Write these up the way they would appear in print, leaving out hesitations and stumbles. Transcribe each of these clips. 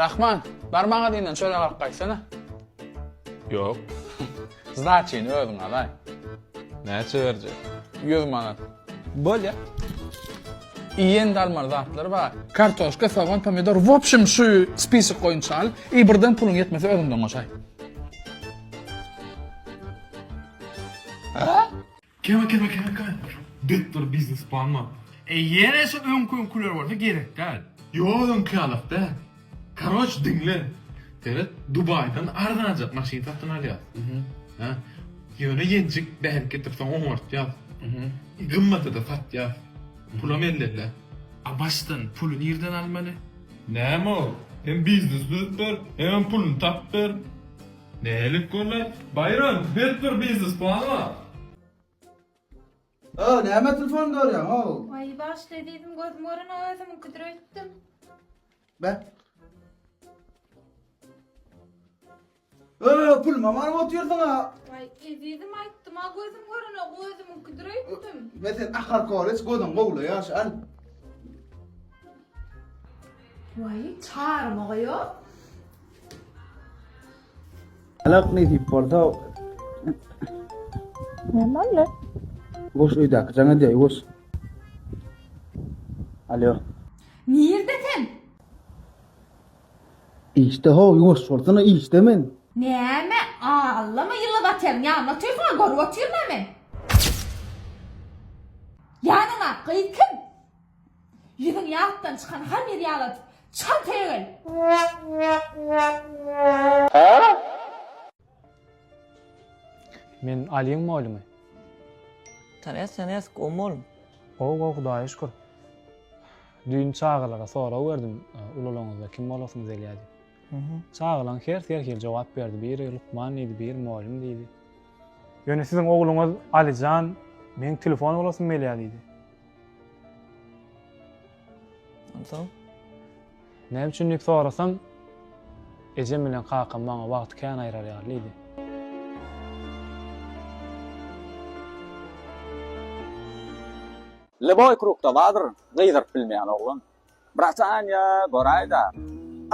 Rahman, bar magazinden çörek alyp gaýtsana. Ýok. Zdaçyny özüň alaý. Näçe berjek? 100 manat. Bolýa. Iýen almaly zatlar bar. Kartoşka, sogan, pomidor, w obşem şu spisok boýunça al. I birden puluň ýetmese özüňden goşaý. Keme keme keme keme. Bet bir biznes plan bar. E ýene şu öňki öňküler bolsa gerek däl. Ýok öňki ýalak däl. Karoç diňle. Seret Dubaýdan arzanjak maşyn satyn alýas. Hä? Ýöne ýenjik bärik getirip soň oňartýas. Gymmata-da satýas. Pulam ellerde. A başdan puly nirden almaly? Näme ol? Hem biznes düzüp ber, hemem puluny tapyp ber. Nälik boldy? Baýram, bet bir biznes plan bar. O, näme telefon görýäň, o? Waý, bagyşla ezizim, gözüm görenok özümiňkidir öýtdüm. Be. Ö, puluma baryp otyrsyň-a. Waý, ezizim aýtdym-a, gözüm görenok özümiňkidir öýtdüm. Be sen akar koreç gözüň gowulaýar, al. Waý, çaryma ýok. Alak nesip bolsa. Näme boldy? Goş öýdäki jaň edýär, goş. Alo. Nirde sen? Işde how, ýuwaş bolsana, işde men. Näme, allama ýyly bateryň ýanynda otyrsyň-a, görüp otyryn-a men. Ýanyňdaky gyz kim? Ýüzüňi ýatdan çykan hamyr ýaladyp, çalt öýe gel! Men Alyň molymy? Tanyas tanyas gowy molum. Gowy gowy Hudaýa şükür. Düýn çagalara sorag berdim, ulalaňyzda kim bolasyňyz gelýär diýip. Çagalaň hersi her hili jogap berdi. Biri lukman diýdi, biri molym diýdi. Ýöne siziň ogluňyz Alyjan meň telefon bolasym gelýär diýdi. Onsoň? Näme üçin diýip sorasam, ejem bilen kakam maňa wagt kän aýrar ýaly diýdi. Lýuboý krugda bardyr gyzyryp bilmeýän oglan. Brataniýa göräýdä.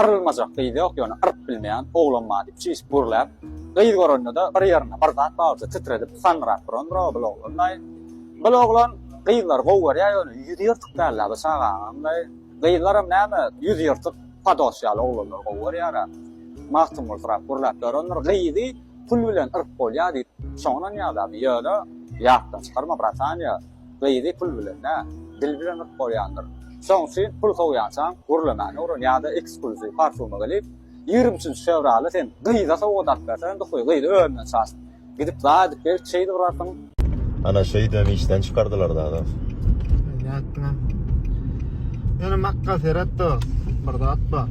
Yrylmajak gyz ýok ýöne yryp bilmeýän oglan bar diýip çişip gürläp, gyz görende-de bir ýerinde bir zat bar bolsa titredip sandyrap durandyr-ow bul oglan-daý. Bul oglan gyzlary gowy görýär ýöne ýüzi ýyrtyk däl-dä bu çagaňam-daý. Gyzlaram näme ýüzi ýyrtyk pados ýaly oglanlary gowy görýär-ä. Magtymgulsyrap gürläp ýörendir. Gyzy pul bilen yryp bolýar diýip şoňa ynanýar-da bu ýöne ýatdan çykarma brataniýa. Gyzy pul bilen däl, dil bilen yryp bolýandyr. Şoň üçin pul sowýançaň gürlemäni öwren ýa-da eksklýuziw parfýuma gelip, 23-nji fewralda sen gyza sowgat alyp berseň duhy gyzy özünden çaşyp gidip zat edip gelip şeýdip yrarsyň. Ana şeýdibem işden çykardylar dados. Nätdiňä? Ýöne makga seret dost, bir zat bar.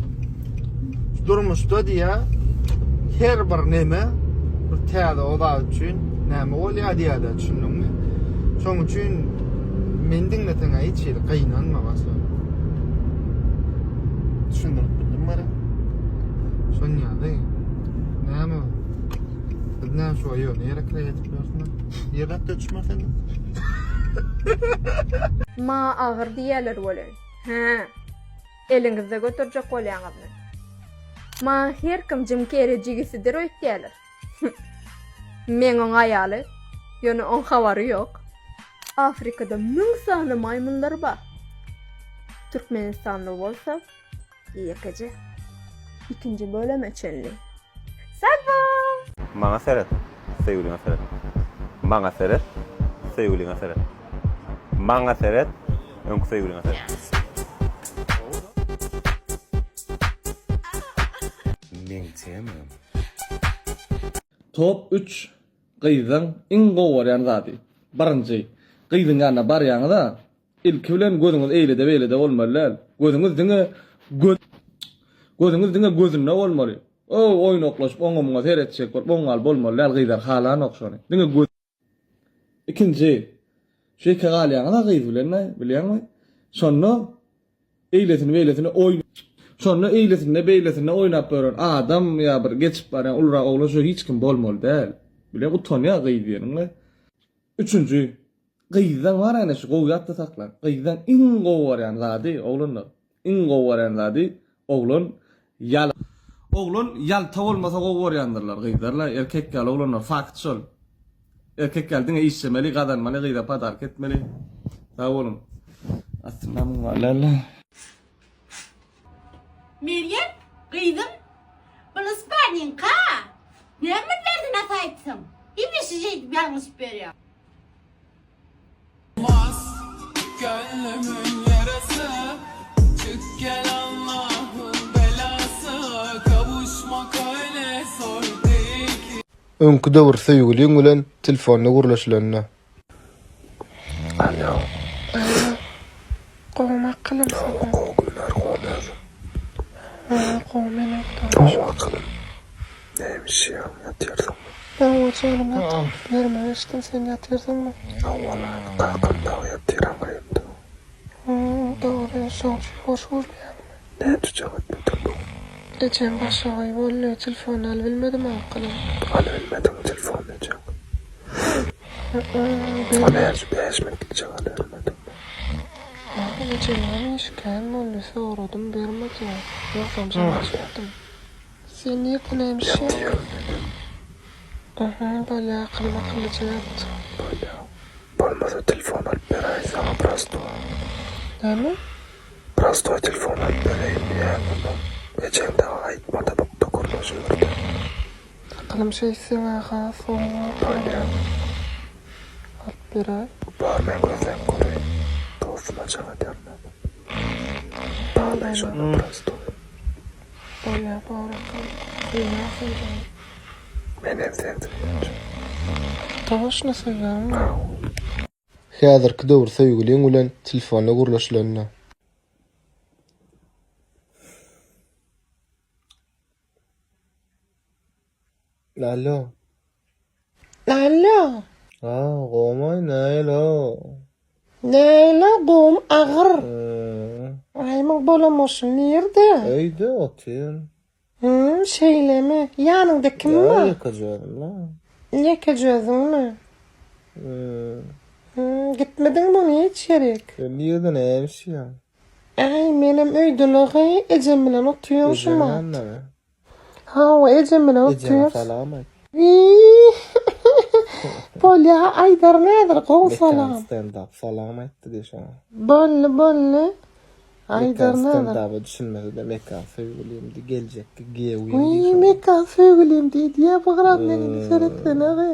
Şu durmuşda diýä her bir neme bir täze o zat üçin näme bolýar diýýärler, düşündiňmi? Şoň üçin meni diňleseň hiç hili gynanma başga. Düşündirip bildim gara. Şon ýaly. Näme? Biz näme şu ýöne ýere kireý edip ýörsün? Ýerläp de düşme sen. Ma agyr diýýärler welin. Hä. Eliňizde göterjek bolýaňyzmy? Maňa her kim Jim Kerri jigisidir öýtýäler. Meň oň aýaly, ýöne oň habary ýok. Afrikada müň sany maýmynlar bar. Türkmenistanda bolsa ýekeje. Ikinji bölüme çenli. Sag bol! Maňa seret, söýgüliňe seret. Maňa seret, söýgüliňe seret. Maňa seret, öňki söýgüliňe seret. Meň temam. Top üç gyzyň iň gowy görýän zady. Birinji, gyzyň ýanyna barýaňyza, ilki bilen gözüňiz eýlede beýlede bolmaly däl. Gözüňiz diňe göz gözüňiz diňe gözünde bolmaly. O oýnaklaşyp oňa muňa seretjek bolup oňňaly bolmaly däl gyzlar halanok şony. Diňe göz Ikinji, şu ýeke galýaňyz-a gyz bilen-de, bilýäňmi? Şonda eýlesini-beýlesini oý Şonda eýlesinde-beýlesinde oýnap ýören adam ýa bir geçip barýan ulurak oglan şo hiç kim bolmaly däl. Bilýäň, utanýar gyz diýeniňle. Üçünji, gyzdan bar ene şu gowy ýatda saklaň. Gyzdan iň gowy görýän zady, oglanlar, iň gowy görýän zady oglan. Ýal. Oglan ýalta bolmasa gowy görýändirler gyzlarla erkek ýaly oglanlar fakt şol. Erkek ýaly diňe işlemeli gazanmaly gyza podarka etmeli. Sag boluň. Aslynda muň barlalla. Merýem, gyzym, bul ispanyňka. Näme berdi nasa aýtsaň? Hemişe şeýdip ýalňyşyp berýär. Öňki döwür söýgüliň bilen telefonda gürleşilende. Alo. Alo. Gowmy akylym Hawa gowy günler gowy özüň. Hawa gowy menem Hawa akylym. Näme işýäň ýatyrsyňmy? Hawa janym ýatyp ýerime geçdim sen ýatyrsyňmy? Hawa kakam dagy ýatyr aňrymda. Hum dogry şoň üçin hoş gürleýäňmi? Näçe jaň etmediň bu gün? Ejem başagaý boldy telefon alybilmedim akylym. Alybilmediňmi telefony ejeň? O näçe bäş minutlyk alybilmediňmi? Aý ejemiňem işi kän boldy soradym bermedi ýogsam jaň açardym. Sen nirde näme işýäň? Ýatyryn menem. Aha bolýa akylym akyllyja ýat. Bolýa. Bolmasa telefon alyp beräý saňa prostoý. Näme? Prostoý telefon alyp bereýin diýýän onda. Ejeň dagy aýtmada bukda gürleşiberdi. Akylym şeýtseň-ä has gowy bolar. Bolýa. Alyp beräý. Bar men gözläp göreýin. Dostuma jaň ederin hany. Baglaý şonda prostoý. Bolýa bor akylym. Söýýän seni janym. Menem seni söýýän janym. Toşno söýýäňmi? Häzirki döwür söýgüliň bilen telefonda gürleşilende. Alo. Alo. Ha, gowmy nälo? Nälo gowmy agyr. Aýmyň bolamyşy nirde? Öýde otyryn. Hüm, şeýlemi? Ýanyňda kim bar? Ýekeje özüm-le. Ýekeje özüňmi? Hüm. Hüm, gitmediňmi ony hiç ýerik? Sen nirde näme işleýäň? Äý, menem öýde-le, ejem bilen otyryn şu Ejeň wagt. ýanyndamy? Hawa, ejem bilen Ejeňe otyrys. salam aýt. Bolýa, aýdaryn häzir gowy Mekan salam. stand up salam aýtdy diý şoňa. Boldy, boldy. Mekan Aýdaryn stand häzir. up-a düşünmese-de Mekan söýgülim diý, geljekki giýewim diý Wiý, şoňa. Mekan söýgülim diýdi-ä, bu gyrat men indi seretsene gy.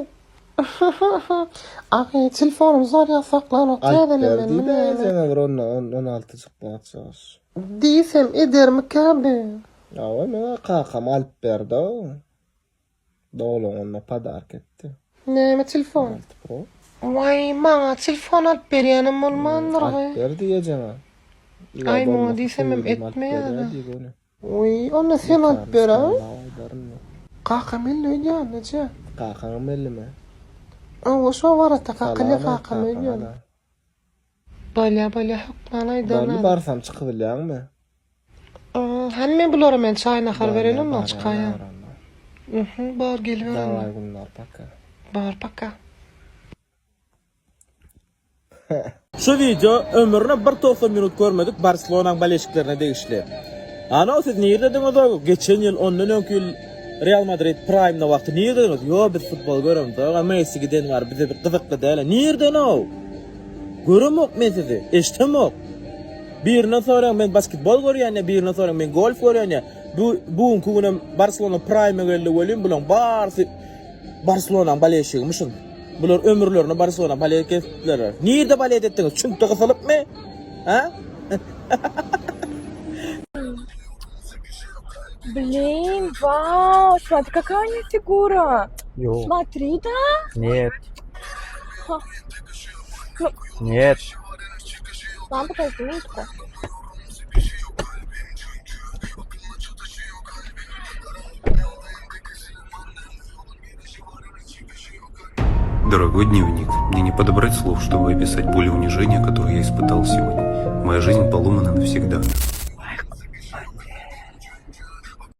Agy, telefonym zarýad saklanok, Aýt ber täzelemelimi diý-de näme? ejeňe bir onda on altyjyk zatjagaş. Diýsem edermikä bi? Hawa meňe kakam alyp berdi. Doglan gününe podark etdi. Näme telefon? 16 Pro. Waý maňa telefon alyp berýänem bolmandyr Alyp gyz. berdi ejeňe. Aý muňa diýsemem etmeýär-ä. Wiý onda sen alyp ber-ä. Kakam elli öýdýän eje. Kakaňam ellimi? Hawa şo barata kakam kakam öýdýän. Bolýa bolýa hökman aýdaryn Boldy häzir. barsam çykybilýäňmi? Hany men bulara men çaý nahar bereýin ondan Barýan çykaýan. Mhm bar geliber onda. Daway günler paka. Bar paka. Şu wideo ömrüne bir 90 minut görmedik Barselonaň bolelşiklerine degişli. Ano siz nirdediňiz-ow geçen ýyl ondan öňki ýyl Real Madrid prime-da wagty nirdediňiz? Ýo biz futbol göremzok-a Messi giden bari bize bir gyzykly däl-a. Nirden-ow? Göremok men sizi, eşdemok. Birinden soraň men basketbol görýän ýa birinden soraň men golf görýän ýa. Bu bu günki günem Barselona prime geldi welin bulaň barysy Barselonaň bolelşigimyşyn. Bular ömürlerine Barselona bolet etdiler. Nirde bolet etdiňiz? Çüňkde gysylypmy? Ha? Blin, вау, смотри, какая у нее фигура. Ýok. Смотри, да? Нет. Нет. Мам, подожди минутку. Дорогой дневник, мне не подобрать слов, чтобы описать боль и унижение, которое я испытал сегодня. Моя жизнь поломана навсегда.